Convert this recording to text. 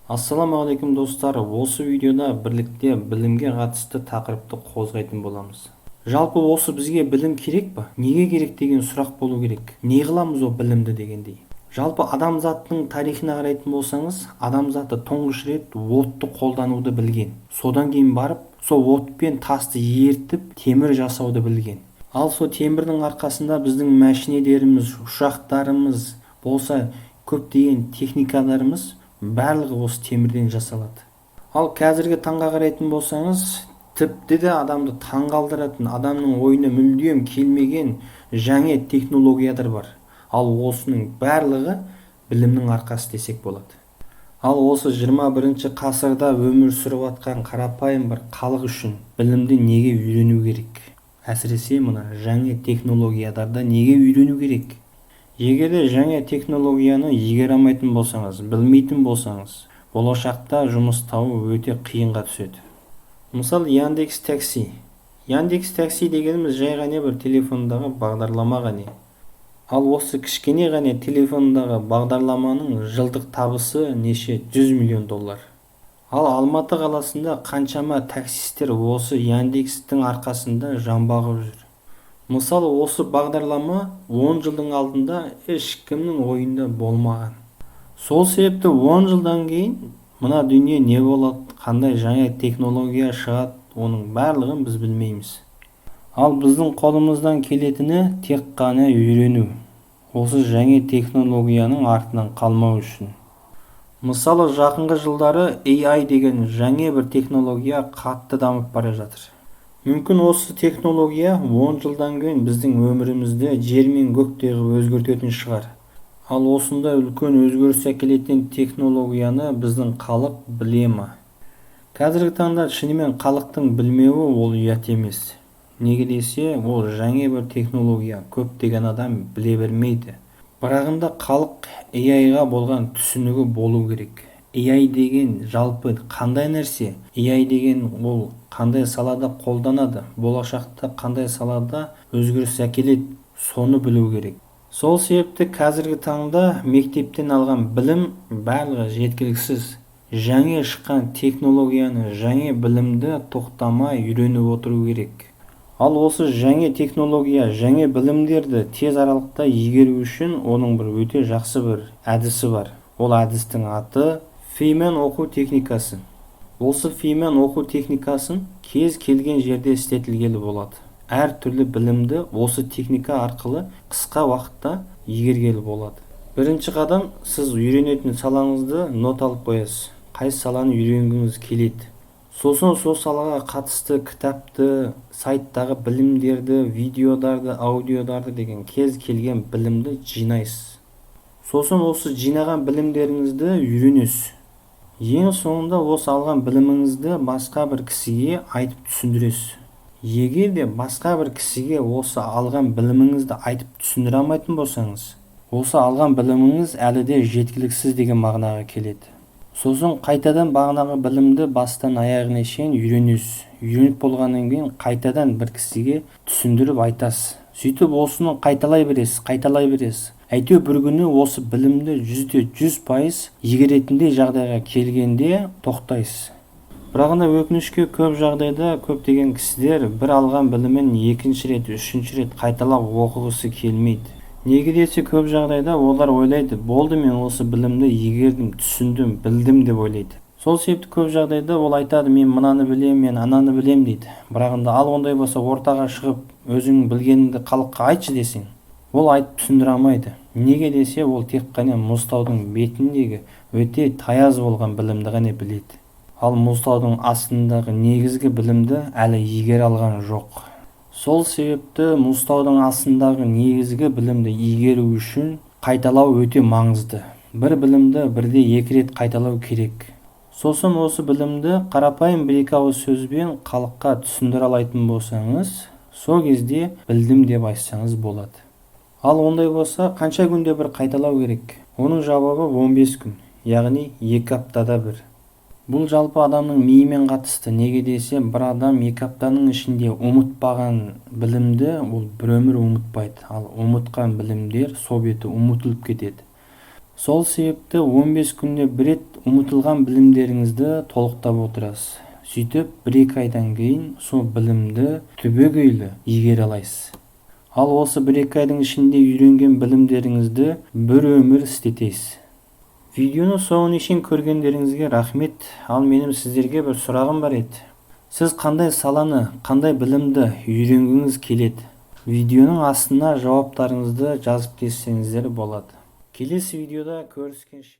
Ассалаумағалейкум, достар! Осы видеода бірлікте білімге қатысты тақырыпты қозғайтын боламыз. Жалпы, осы бізге білім керек па, неге керек деген сұрақ болу керек. Не қыламыз ол білімді дегендей. Жалпы, адамзаттың тарихына қарайтын болсаңыз, адамзаты тұңғыш рет отты қолдануды білген. Содан кейін барып сол отпен тасты ерітіп, темір жасауды білген. Ал сол темірдің арқасында біздің мәшинелеріміз, ұшақтарымыз болса, көптеген техникаларымыз, барлығы осы темірден жасалады. Ал қазіргі таңға қарайтын болсаңыз, тіпті де адамды таңғалдыратын, адамның ойына мүлдем келмеген жаңа технологиялар бар. Ал осының барлығы білімнің арқасы десек болады. Ал осы 21 ғасырда өмір сүріп жатқан қарапайым бір халық үшін білімді неге үйрену керек? Әсіресе мына жаңа технологияларды неге үйрену керек? Егер де жаңа технологияны игере алмайтын болсаңыз, білмейтін болсаңыз, болашақта жұмыс табу өте қиынға түседі. Мысалы, Яндекс Такси. Яндекс Такси дегеніміз жай ғана бір телефондағы бағдарлама ғана. Ал осы кішкене ғана телефондағы бағдарламаның жылдық табысы неше жүз миллион доллар. Ал Алматы қаласында қаншама таксисттер осы Яндекстің арқасында жан бағып жүр. Мысалы, осы бағдарлама 10 жылдың алдында ешкімнің ойында болмаған. Сол себепті 10 жылдан кейін мына дүние не болады, қандай жаңа технология шығады, оның барлығын біз білмейміз. Ал біздің қолымыздан келетіні тек қана үйрену, осы жаңа технологияның артынан қалмау үшін. Мысалы, жақынғы жылдары AI деген жаңа бір технология қатты дамып бара жатыр. Мүмкін, осы технология 10 жылдан кейін біздің өмірімізді жер мен көктей қылып өзгертетін шығар. Ал осындай үлкен өзгеріс әкелетін технологияны біздің халық біле ма? Қазіргі таңда шынымен халықтың білмеуі ол ұят емес. Неге десе, ол жаңа бір технология, көптеген адам біле бермейді. Бірағында халық AI-ға болған түсінігі болу керек. AI деген жалпы қандай нәрсе? AI деген ол қандай салада қолданады? Болашақта қандай салада өзгеріс әкеледі? Соны білу керек. Сол себепті қазіргі таңда мектептен алған білім барлығы жеткіліксіз. Жаңа шыққан технологияны, жаңа білімді тоқтамай үйреніп отыру керек. Ал осы жаңа технология, жаңа білімдерді тез аралықта игеру үшін оның бір өте жақсы бір әдісі бар. Ол әдістің аты Фейнман оқу техникасы. Осы Фейнман оқу техникасын кез келген жерде істетілгелі болады. Әр түрлі білімді осы техника арқылы қысқа уақытта игергелі болады. Бірінші қадам: сіз үйренетін салаңызды нот алып қоясыз, қай саланы үйренгіңіз келеді. Сосын сол салаға қатысты кітапты, сайттағы білімдерді, видеодарды, аудиодарды деген кез келген білімді жинайсыз. Сосын осы жинаған білімдеріңізді үйренесіз. Ең соңында осы алған біліміңізді басқа бір кісіге айтып түсіндіресіз. Егер де басқа бір кісіге осы алған біліміңізді айтып түсіндіре алмайтын болсаңыз, осы алған біліміңіз әлі де жеткіліксіз деген мағынаға келеді. Сосын қайтадан бағанағы білімді бастан аяғына шейін үйренесіз. Үйреніп болғаннан кейін қайтадан бір кісіге түсіндіріп айтасыз. Сөйтіп, осыны қайталай бересіз, қайталай бересіз. Әйтеуір бір күні осы білімді 100% игеретіндей жағдайға келгенде тоқтайсыз. Бірақ өкінішке, көп жағдайда көптеген кісілер бір алған білімін екінші рет, үшінші рет қайталап оқығысы келмейді. Неге десе, көп жағдайда олар ойлайды: «Болды, мен осы білімді игердім, түсіндім, білдім», – деп ойлайды. Сол себепті көп жағдайда ол айтады: «Мен мынаны білемін, мен ананы білемін», – дейді. Бірақ ал ондай болса, ортаға шығып, өзің білгеніңді халыққа айтшы десең, ол айтып түсіндіре алмайды. Неге десе, ол тек қана мұзтаудың бетіндегі өте таяз болған білімді ғана біледі. Ал мұзтаудың астындағы негізгі білімді әлі игере алған жоқ. Сол себепті мұзтаудың астындағы негізгі білімді игеру үшін қайталау өте маңызды. Бір білімді бірде екі рет қайталау керек. Сосын осы білімді қарапайым бір екі ауыз сөзбен халыққа түсіндіре алатын болсаңыз, сол кезде білдім деп айтсаңыз болады. Ал ондай болса, қанша күнде бір қайталау керек? Оның жауабы: 15 күн, яғни 2 аптада бір. Бұл жалпы адамның миымен қатысты. Неге десе, бір адам 2 аптаның ішінде ұмытпаған білімді ол бір өмір ұмытпайды. Ал ұмытқан білімдер сол беті ұмытылып кетеді. Сол себепті 15 күнде бір рет ұмытылған білімдеріңізді толықтап отырасыз. Сөйтіп, 1-2 айдан кейін сол білімді түбегейлі игере аласыз. Ал осы 1-2 айдың ішінде үйренген білімдеріңізді бір өмір істетесіз. Видеоны соңына шейін көргендеріңізге рахмет. Ал менің сіздерге бір сұрағым бар еді. Сіз қандай саланы, қандай білімді үйренгіңіз келеді? Видеоның астына жауаптарыңызды жазып кетсеңіздер болады. Келесі видеода көріскенше.